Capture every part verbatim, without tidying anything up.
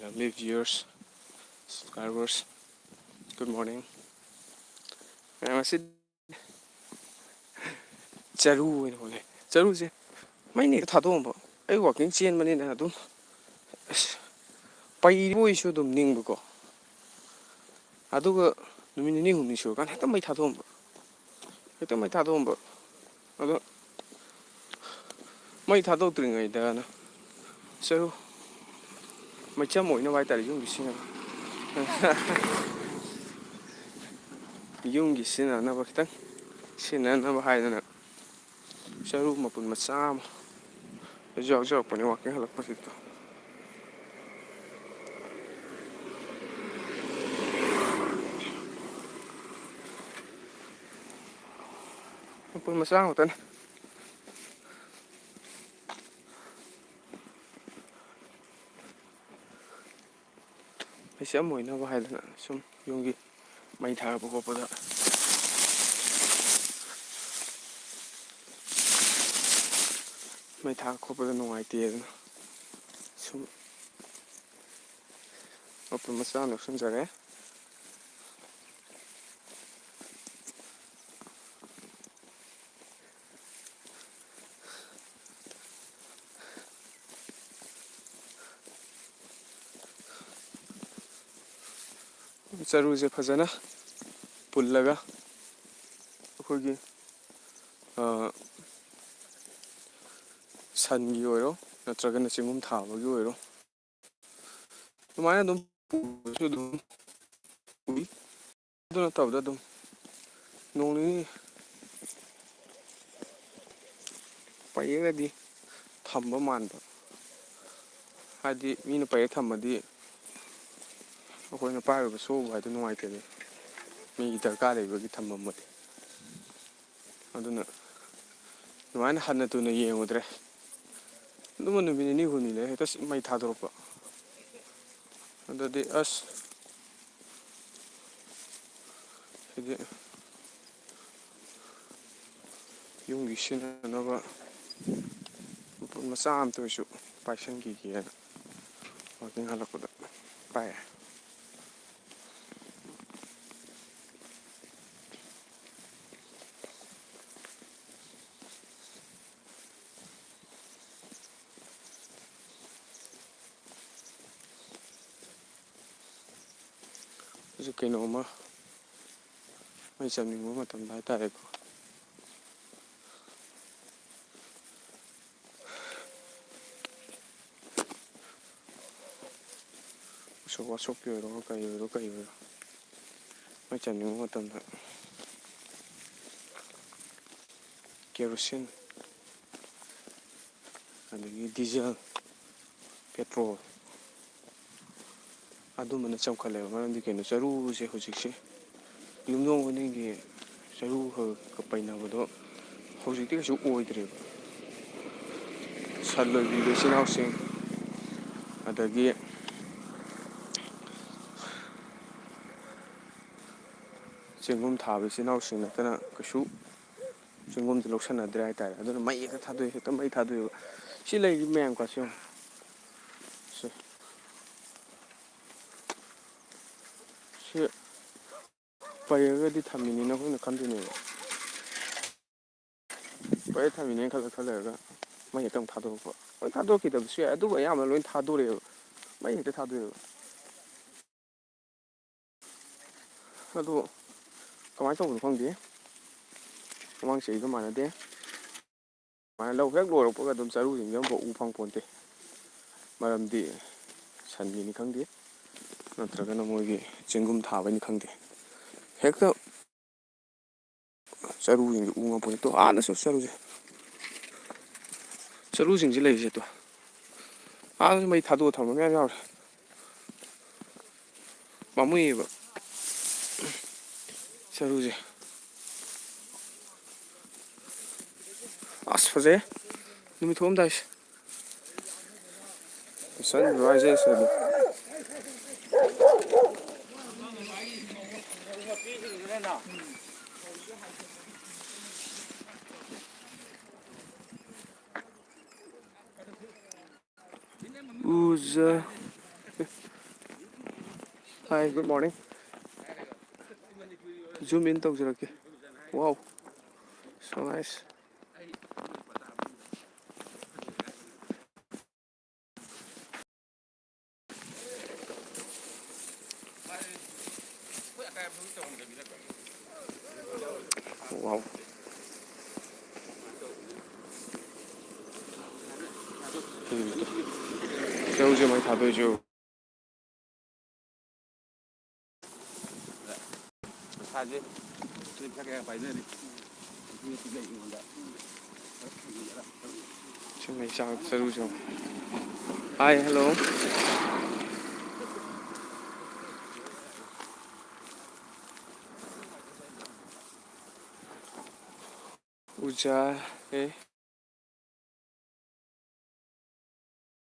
Lovely viewers, subscribers, good morning. ꯉꯁꯤ ꯆꯔꯨ ꯑꯣꯏꯅ ꯍꯣꯠꯅꯩ꯫ ꯆꯔꯨꯁꯦ ꯃꯩꯅ ꯍꯦꯛꯇ ꯊꯥꯗꯣꯛꯑꯝꯕ꯫ ꯑꯩ ꯋꯥꯛꯀꯤꯡ ꯆꯦꯟꯕꯅꯤꯅ ꯑꯗꯨꯝ, ꯑꯁ, ꯄꯩꯕꯣꯏꯁꯨ ꯑꯗꯨꯝ ꯅꯤꯡꯕꯀꯣ꯫ ꯑꯗꯨꯒ ꯅꯨꯃꯤꯠ ꯅꯤꯅꯤ ꯍꯨꯝꯅꯤ ꯁꯨꯔꯀꯥꯟꯗ ꯍꯦꯛꯇ ꯃꯩ ꯊꯥꯗꯣꯛꯑꯝꯕ꯫ ꯍꯦꯛꯇ ꯃꯩ ꯊꯥꯗꯣꯛꯑꯝꯕ꯫ ꯑꯗꯣ ꯃꯩ ꯊꯥꯗꯣꯛꯇ꯭ꯔꯤꯉꯩꯗꯅ ꯆꯔꯨ ꯃꯩꯆꯝ ꯑꯣꯏꯅꯕ ꯍꯥꯏꯇꯥꯔꯦ, ꯌꯨꯝꯒꯤ ꯁꯤꯖꯤꯟꯅꯕ꯫ ꯌꯨꯝꯒꯤ ꯁꯤꯖꯤꯟꯅꯅꯕ ꯈꯤꯇꯪ ꯁꯤꯖꯤꯟꯅꯅꯕ ꯍꯥꯏꯗꯅ ꯆꯔꯨ ꯃꯄꯨꯟ ꯃꯆꯥ ꯑꯃ ꯑꯩꯁꯨ ꯌꯥꯎꯖꯔꯛꯄꯅꯦ ꯋꯥꯛꯀꯤꯡ ꯍꯜꯂꯛꯄꯁꯤꯗ꯫ ꯃꯄꯨꯟ ꯃꯆꯥ ꯉꯥꯛꯇꯅꯦ꯫ ꯃꯩꯆꯝ ꯑꯣꯏꯅꯕ ꯍꯥꯏꯗꯅ ꯁꯨꯝ ꯌꯨꯝꯒꯤ ꯃꯩ ꯊꯥꯔꯛꯄ ꯈꯣꯠꯄꯗ, ꯃꯩ ꯊꯥꯔꯛꯄ ꯈꯣꯠꯄꯗ ꯅꯨꯡꯉꯥꯏꯇꯦꯗꯅ ꯁꯨꯝ ꯃꯄꯨꯟ ꯃꯆꯥ ꯑꯃ ꯂꯧꯁꯤꯟꯖꯔꯦ꯫ ꯆꯔꯨꯁꯦ ꯐꯖꯅ ꯄꯨꯜꯂꯒ ꯑꯩꯈꯣꯏꯒꯤ, ꯑ, ꯁꯟꯒꯤ ꯑꯣꯏꯔꯣ ꯅꯠꯇ꯭ꯔꯒꯅ ꯆꯦꯡꯒꯨꯝ ꯊꯥꯕꯒꯤ ꯑꯣꯏꯔꯣ, ꯑꯗꯨꯃꯥꯏꯅ ꯑꯗꯨꯝ ꯄꯨꯕꯁꯨ ꯑꯗꯨꯝ ꯄꯨꯏ꯫ ꯑꯗꯨ ꯅꯠꯇꯕꯗ ꯑꯗꯨꯝ ꯅꯣꯡ ꯅꯤꯅꯤ ꯄꯩꯔꯒꯗꯤ ꯊꯝꯕ ꯃꯥꯟꯕ, ꯍꯥꯏꯗꯤ ꯃꯤꯅ ꯄꯩꯔ ꯊꯝꯃꯗꯤ ꯑꯩꯈꯣꯏꯅ ꯄꯥꯏꯔꯨꯕ ꯁꯣꯛꯎꯕ ꯍꯥꯏꯗꯣ ꯅꯨꯡꯉꯥꯏꯇꯦꯗꯅ, ꯃꯤꯒꯤ ꯗꯔꯀꯥꯔ ꯂꯩꯕꯒꯤ ꯊꯝꯃꯝꯃꯗꯤ꯫ ꯑꯗꯨꯅ ꯑꯗꯨꯃꯥꯏꯅ ꯍꯟꯅ ꯇꯨꯅ ꯌꯦꯡꯉꯨꯗ꯭ꯔꯦ꯫ ꯑꯗꯨꯃ ꯅꯨꯃꯤꯠ ꯅꯤꯅꯤ ꯍꯨꯝꯅꯤ ꯂꯩꯔ ꯍꯦꯛꯇ ꯃꯩ ꯊꯥꯗꯣꯔꯛꯄ꯫ ꯑꯗꯨꯗꯤ ꯑꯁ, ꯁꯤꯗꯤ ꯌꯨꯝꯒꯤ ꯁꯤꯖꯤꯟꯅꯅꯕ ꯃꯄꯨꯟ ꯃꯆꯥ ꯑꯝꯇ ꯑꯣꯏꯁꯨ ꯄꯥꯏꯁꯟꯈꯤꯒꯦꯅ ꯋꯥꯛꯀꯤꯡ ꯍꯜꯂꯛꯄꯗ ꯄꯥꯏ꯫ ꯍꯧꯖꯤꯛ ꯀꯩꯅꯣꯝꯃ ꯃꯩ ꯆꯝꯅꯤꯡꯕ ꯃꯇꯝꯗ ꯍꯥꯏꯇꯥꯔꯦꯀꯣ꯫ ꯎꯁꯣꯞ ꯋꯥꯁꯣꯞꯀꯤ ꯑꯣꯏꯔꯣ, ꯀꯔꯤ ꯑꯣꯏꯔꯣ, ꯀꯔꯤ ꯑꯣꯏꯔꯣ, ꯃꯩ ꯆꯝꯅꯤꯡꯕ ꯃꯇꯝꯗ ꯀꯦꯔꯣꯁꯤꯟ, ꯑꯗꯒꯤ ꯗꯤꯖꯜ, ꯄꯦꯇ꯭ꯔꯣꯜ, ꯑꯗꯨꯝꯕꯅ ꯆꯝꯈꯠꯂꯦꯕ꯫ ꯃꯔꯝꯗꯤ ꯀꯩꯅꯣ, ꯆꯔꯨꯁꯦ ꯍꯧꯖꯤꯛꯁꯦ ꯌꯨꯝꯊꯣꯡ ꯈꯨꯗꯤꯡꯒꯤ ꯆꯔꯨ ꯈꯔ ꯈꯔ ꯄꯩꯅꯕꯗꯣ ꯍꯧꯖꯤꯛꯇꯤ ꯀꯩꯁꯨ ꯑꯣꯏꯗ꯭ꯔꯦꯕ꯫ ꯁꯟ ꯂꯣꯏꯕꯤꯕ ꯏꯆꯤꯜ ꯏꯅꯥꯎꯁꯤꯡ, ꯑꯗꯒꯤ ꯆꯦꯡꯒꯨꯝ ꯊꯥꯕ ꯏꯆꯤꯜ ꯏꯅꯥꯎꯁꯤꯡ ꯅꯠꯇꯅ ꯀꯩꯁꯨ ꯆꯦꯡꯒꯨꯝꯗꯤ ꯂꯧꯁꯟꯅꯗ꯭ꯔꯦ ꯍꯥꯏꯇꯥꯔꯦ꯫ ꯑꯗꯨꯅ ꯃꯩ ꯍꯦꯛꯇ ꯊꯥꯗꯣꯛꯑꯦ, ꯍꯦꯛꯇ ꯃꯩ ꯊꯥꯗꯣꯛꯑꯦꯕ꯫ ꯁꯤ ꯂꯩꯔꯤ ꯃꯌꯥꯝ ꯀꯥꯁꯦ ꯌꯦꯡꯉꯣ꯫ ꯁꯤ, ꯁꯤ ꯄꯩꯔꯒꯗꯤ ꯊꯝꯃꯤꯅꯤꯅ ꯑꯩꯈꯣꯏꯅ ꯈꯟꯗꯣꯏꯅꯦꯕ꯫ ꯄꯩꯔ ꯊꯝꯃꯤꯅꯦꯅ ꯈꯜꯂ ꯈꯜꯂ ꯂꯩꯔꯒ ꯃꯩ ꯍꯦꯛꯇ ꯑꯃꯨꯛ ꯊꯥꯗꯣꯔꯛꯄ꯫ ꯂꯣꯏ ꯊꯥꯗꯣꯛꯈꯤꯗꯕꯁꯨ ꯌꯥꯏ, ꯑꯗꯨꯕꯨ ꯑꯌꯥꯝꯕ ꯂꯣꯏ ꯊꯥꯗꯣꯔꯛꯑꯦꯕ꯫ ꯃꯩ ꯍꯦꯛꯇ ꯊꯥꯗꯣꯛꯑꯦꯕ꯫ ꯑꯗꯣ ꯀꯃꯥꯏꯅ ꯇꯧꯕꯅꯣ ꯈꯪꯗꯦ, ꯃꯃꯥꯡ ꯆꯍꯤꯒ ꯃꯥꯟꯅꯗꯦ꯫ ꯁꯨꯃꯥꯏꯅ ꯂꯧ ꯍꯦꯛ ꯂꯣꯏꯔꯛꯄꯒ ꯑꯗꯨꯝ ꯆꯔꯨꯁꯤꯡꯁꯦ ꯑꯃꯐꯥꯎ ꯎ ꯐꯪ ꯄꯣꯟꯇꯦ꯫ ꯃꯔꯝꯗꯤ ꯁꯟꯒꯤꯅꯤ ꯈꯪꯗꯦ, ꯅꯠꯇ꯭ꯔꯒꯅ ꯃꯣꯏꯒꯤ ꯆꯦꯡꯒꯨꯝ ꯊꯥꯕꯩꯅꯤ ꯈꯪꯗꯦ, ꯍꯦꯛꯇ ꯆꯔꯨꯁꯤꯡꯁꯦ ꯎ ꯉꯝꯄꯣꯟꯇꯦ꯫ ꯇꯣ, ꯑꯥꯗꯁꯨ ꯆꯔꯨꯁꯦ, ꯆꯔꯨꯁꯤꯡꯁꯦ ꯂꯩꯔꯤꯁꯦ ꯇꯣ, ꯑꯥꯗꯁꯨ ꯃꯩ ꯊꯥꯗꯣꯛꯑ ꯊꯝꯕ ꯃꯌꯥꯝ ꯌꯥꯎꯔꯦ꯫ ꯄꯥꯝꯃꯨꯏꯌꯦꯕ ꯆꯔꯨꯁꯦ꯫ ꯑꯁ, ꯐꯖꯩ ꯅꯨꯃꯤꯠ ꯊꯣꯛꯑꯝꯗꯥꯏꯁꯦ꯫ The sun rises ꯑꯗꯣ꯫ ꯎꯖ Hi, good morning. Zoom in ꯇꯧꯖꯔꯛꯀꯦ. Wow, so nice. Wow. ꯎꯝ. ꯆꯔꯨꯁꯦ ꯃꯩ ꯊꯥꯗꯣꯏꯁꯨ꯫ ꯃꯁꯥꯁꯦ ꯄꯩꯁꯥ ꯀꯌꯥ ꯄꯥꯏꯅꯔꯤ? ꯁꯤ ꯃꯩ ꯆꯥꯛ ꯆꯔꯨꯁꯨ꯫ Hi, hello. ꯎꯖꯥ, ꯑꯦ꯫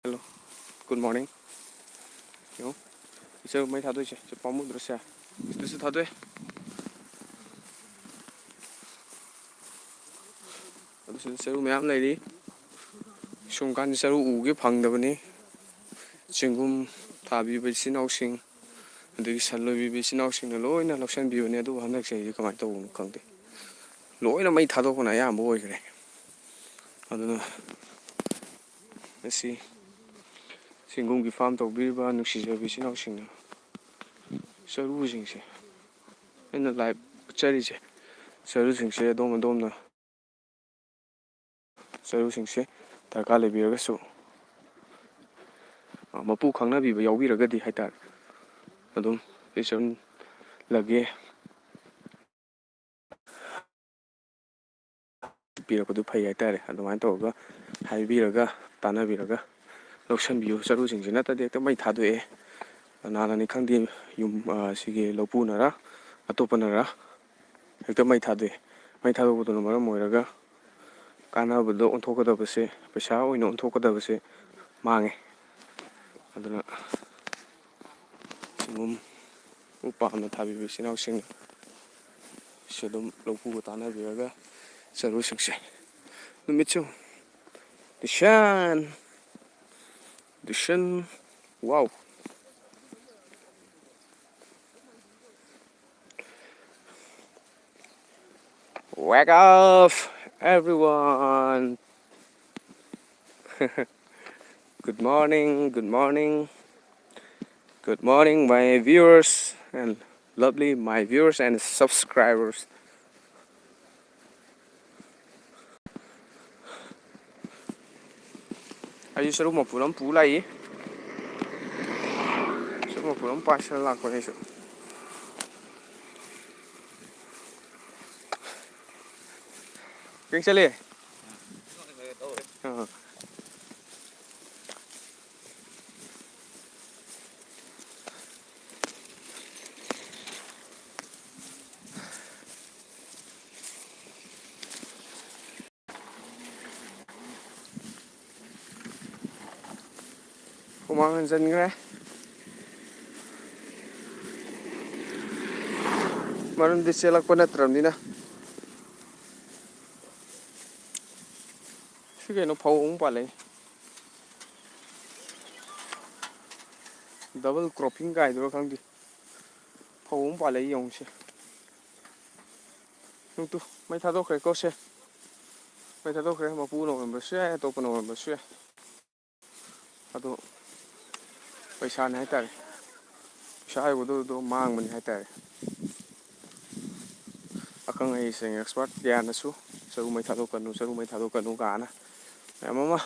Hello, good morning. ꯌꯦꯡꯉꯣ, ꯏꯆꯔꯨ ꯃꯩ ꯊꯥꯗꯣꯛꯏꯁꯦ, ꯁꯤ ꯄꯥꯝꯃꯨꯗ꯭ꯔꯣ ꯁꯦ? ꯁꯤꯗꯁꯨ ꯊꯥꯗꯣꯛꯑꯦ꯫ ꯑꯗꯨꯁꯨ ꯆꯔꯨ ꯃꯌꯥꯝ ꯂꯩꯔꯤ꯫ ꯁꯨꯝ ꯀꯥꯟꯗ ꯆꯔꯨ ꯎꯒꯦ ꯐꯪꯗꯕꯅꯤ꯫ ꯆꯦꯡꯒꯨꯝ ꯊꯥꯕꯤꯕ ꯏꯆꯤꯟ ꯏꯅꯥꯎꯁꯤꯡ, ꯑꯗꯒꯤ ꯁꯟ ꯂꯣꯏꯕꯤꯕ ꯏꯆꯤꯟ ꯏꯅꯥꯎꯁꯤꯡꯅ ꯂꯣꯏꯅ ꯂꯧꯁꯤꯟꯕꯤꯕꯅꯦ, ꯑꯗꯨꯕꯨ ꯍꯟꯗꯛ ꯆꯍꯤꯁꯦ ꯀꯃꯥꯏꯅ ꯇꯧꯕꯅꯣ ꯈꯪꯗꯦ, ꯂꯣꯏꯅ ꯃꯩ ꯊꯥꯗꯣꯛꯄꯅ ꯑꯌꯥꯝꯕ ꯑꯣꯏꯈ꯭ꯔꯦ꯫ ꯑꯗꯨꯅ ꯉꯁꯤ ꯆꯦꯡꯒꯨꯝꯒꯤ farm ꯇꯧꯕꯤꯔꯤꯕ ꯅꯨꯡꯁꯤꯖꯕ ꯏꯆꯤꯟ ꯏꯅꯥꯎꯁꯤꯡꯅ ꯆꯔꯨꯁꯤꯡꯁꯦ, ꯑꯩꯅ live ꯎꯠꯆꯔꯤꯁꯦ, ꯆꯔꯨꯁꯤꯡꯁꯦ ꯑꯗꯣꯝ ꯑꯗꯣꯝꯅ ꯆꯔꯨꯁꯤꯡꯁꯦ ꯗꯔꯀꯥꯔ ꯂꯩꯕꯤꯔꯒꯁꯨ, ꯑ, ꯃꯄꯨ ꯈꯪꯅꯕꯤꯕ ꯌꯥꯎꯕꯤꯔꯒꯗꯤ ꯍꯥꯏꯇꯥꯔꯦ, ꯑꯗꯨꯝ ꯄꯤꯁꯜꯂꯒꯦ꯫ ꯄꯤꯔꯛꯄꯗꯨ ꯐꯩ ꯍꯥꯏꯇꯥꯔꯦ꯫ ꯑꯗꯨꯃꯥꯏꯅ ꯇꯧꯔꯒ ꯍꯥꯏꯕꯤꯔꯒ, ꯇꯥꯟꯅꯕꯤꯔꯒ ꯂꯧꯁꯟꯕꯤꯌꯨ꯫ ꯆꯔꯨꯁꯤꯡꯁꯤ ꯅꯠꯇ꯭ꯔꯗꯤ ꯍꯦꯛꯇ ꯃꯩ ꯊꯥꯗꯣꯛꯑꯦ꯫ ꯀꯅꯥꯅꯅꯤ ꯈꯪꯗꯦ, ꯌꯨꯝ, ꯑ, ꯁꯤꯒꯤ ꯂꯧꯄꯨꯅꯔ ꯑꯇꯣꯞꯄꯅꯔ ꯍꯦꯛꯇ ꯃꯩ ꯊꯥꯗꯣꯛꯑꯦ꯫ ꯃꯩ ꯊꯥꯗꯣꯛꯄꯗꯨꯅ ꯃꯔꯝ ꯑꯣꯏꯔꯒ ꯀꯥꯟꯅꯕꯗ ꯑꯣꯟꯊꯣꯛꯀꯗꯕꯁꯦ, ꯄꯩꯁꯥ ꯑꯣꯏꯅ ꯑꯣꯟꯊꯣꯛꯀꯗꯕꯁꯦ ꯃꯥꯡꯉꯦ꯫ ꯑꯗꯨꯅ ꯆꯤꯡꯒꯨꯝ ꯎ ꯄꯥꯝꯅ ꯊꯥꯕꯤꯕ ꯏꯆꯤꯟ ꯏꯅꯥꯎꯁꯤꯡ ꯁꯤ ꯑꯗꯨꯝ ꯂꯧꯄꯨꯒ ꯇꯥꯟꯅꯕꯤꯔꯒ ꯆꯔꯨꯁꯤꯡꯁꯦ ꯅꯨꯃꯤꯠꯁꯨ ꯗꯤꯁꯟ, ꯗꯤꯁꯟ, Wow. Wake up, everyone. Good morning, good morning. Good morning, my viewers and lovely my viewers and subscribers. ꯑꯩꯁꯨ ꯆꯔꯨ ꯃꯄꯨꯟ ꯑꯃ ꯄꯨ ꯂꯥꯛꯏ꯫ ꯆꯔꯨ ꯃꯄꯨꯟ ꯑꯃ ꯄꯥꯏꯁꯤꯜꯂ ꯂꯥꯛꯄꯅꯦ ꯑꯩꯁꯨ꯫ ꯀꯩ ꯆꯠꯂꯤ? ꯑꯥ꯫ ꯍꯨꯃꯥꯡ ꯍꯟꯖꯤꯟꯈ꯭ꯔꯦ꯫ ꯃꯔꯝꯗꯤ ꯆꯦꯜꯂꯛꯄ ꯅꯠꯇ꯭ꯔꯕꯅꯤꯅ꯫ ꯁꯤ ꯀꯩꯅꯣ, ꯐꯧ ꯑꯃꯨꯛ ꯄꯥꯜꯂꯛꯏ꯫ Double cropping ꯀꯥꯏꯗꯨꯔꯥ ꯈꯪꯗꯦ꯫ ꯐꯧ ꯑꯃ ꯄꯥꯜꯂꯛꯏ ꯌꯦꯡꯉꯨꯁꯦ꯫ ꯅꯨꯡꯇꯨ ꯃꯩ ꯊꯥꯗꯣꯛꯈ꯭ꯔꯦꯀꯣ ꯁꯦ꯫ ꯃꯩ ꯊꯥꯗꯣꯛꯈ꯭ꯔꯦ꯫ ꯃꯄꯨꯅ ꯑꯣꯏꯔꯝꯕꯁꯨ ꯌꯥꯏ, ꯑꯇꯣꯞꯄꯅ ꯑꯣꯏꯔꯝꯕꯁꯨ ꯌꯥꯏ꯫ ꯑꯗꯣ ꯄꯩꯁꯥꯅꯤ ꯍꯥꯏꯇꯥꯔꯦ꯫ ꯄꯩꯁꯥ ꯍꯥꯏꯕꯗꯣ ꯑꯗꯣ ꯃꯥꯡꯕꯅꯤ ꯍꯥꯏꯇꯥꯔꯦ꯫ ꯑꯈꯪ ꯑꯍꯩꯁꯤꯡ, expert ꯀꯌꯥꯅꯁꯨ "ꯆꯔꯨ ꯃꯩ ꯊꯥꯗꯣꯛꯀꯅꯨ, ꯆꯔꯨ ꯃꯩ ꯊꯥꯗꯣꯛꯀꯅꯨ" ꯀꯥꯏꯅ ꯃꯌꯥꯝ ꯑꯃ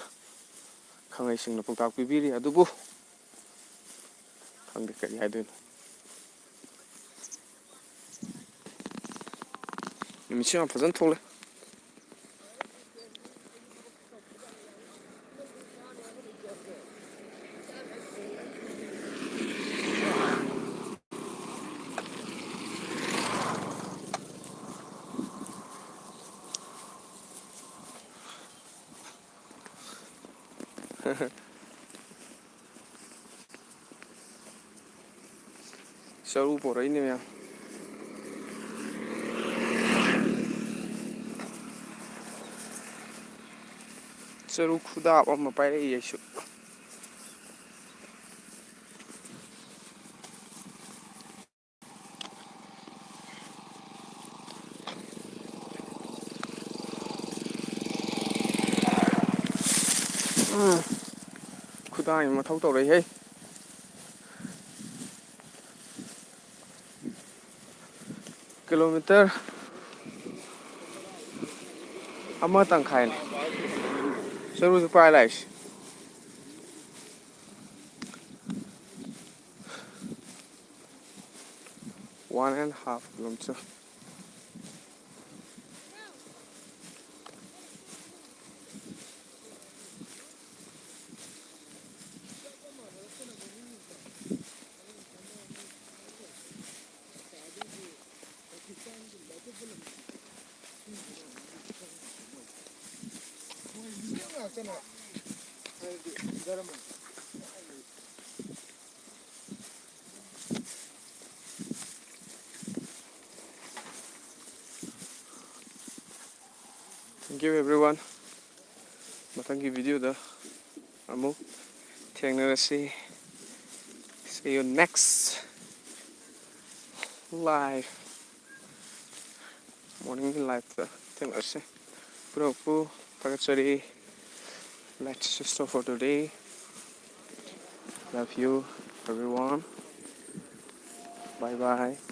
ꯈꯪꯍꯩꯁꯤꯡꯅ ꯄꯥꯎꯇꯥꯛ ꯄꯤꯕꯤꯔꯤ꯫ ꯑꯗꯨꯕꯨ ꯈꯪꯗꯦ ꯀꯔꯤ ꯍꯥꯏꯗꯣꯏꯅꯣ꯫ ꯅꯨꯃꯤꯠꯁꯨ ꯌꯥꯝ ꯐꯖꯅ ꯊꯣꯛꯂꯦ꯫ ꯆꯔꯨ ꯄꯣꯔꯛꯏꯅꯦ ꯃꯌꯥꯝ꯫ ꯆꯔꯨ ꯈꯨꯗꯥꯞ ꯑꯃ ꯄꯥꯏꯔꯛꯏ ꯑꯩꯁꯨ꯫ ꯎꯝ, ꯈꯨꯗꯥꯡ ꯃꯊꯧ ꯇꯧꯔꯛꯏꯍꯦ꯫ ꯀꯤꯂꯣꯃꯤꯇꯔ ꯑꯃ ꯇꯪꯈꯥꯏꯅꯦ ꯆꯔꯨꯁꯨ ꯄꯥꯏ ꯂꯥꯛꯏꯁꯦ꯫ One and half kilometer. Thank you everyone. ꯃꯊꯪꯒꯤ ꯚꯤꯗꯤꯑꯣꯗ ꯑꯃꯨꯛ ꯊꯦꯡꯅꯔꯁꯤ꯫ See you next live. Morning live ꯇ ꯊꯦꯡꯅꯔꯁꯤ꯫ ꯄꯨꯝꯅꯃꯛꯄꯨ ꯊꯥꯒꯠꯆꯔꯤ꯫ Let's stop for today. Love you everyone. Bye bye.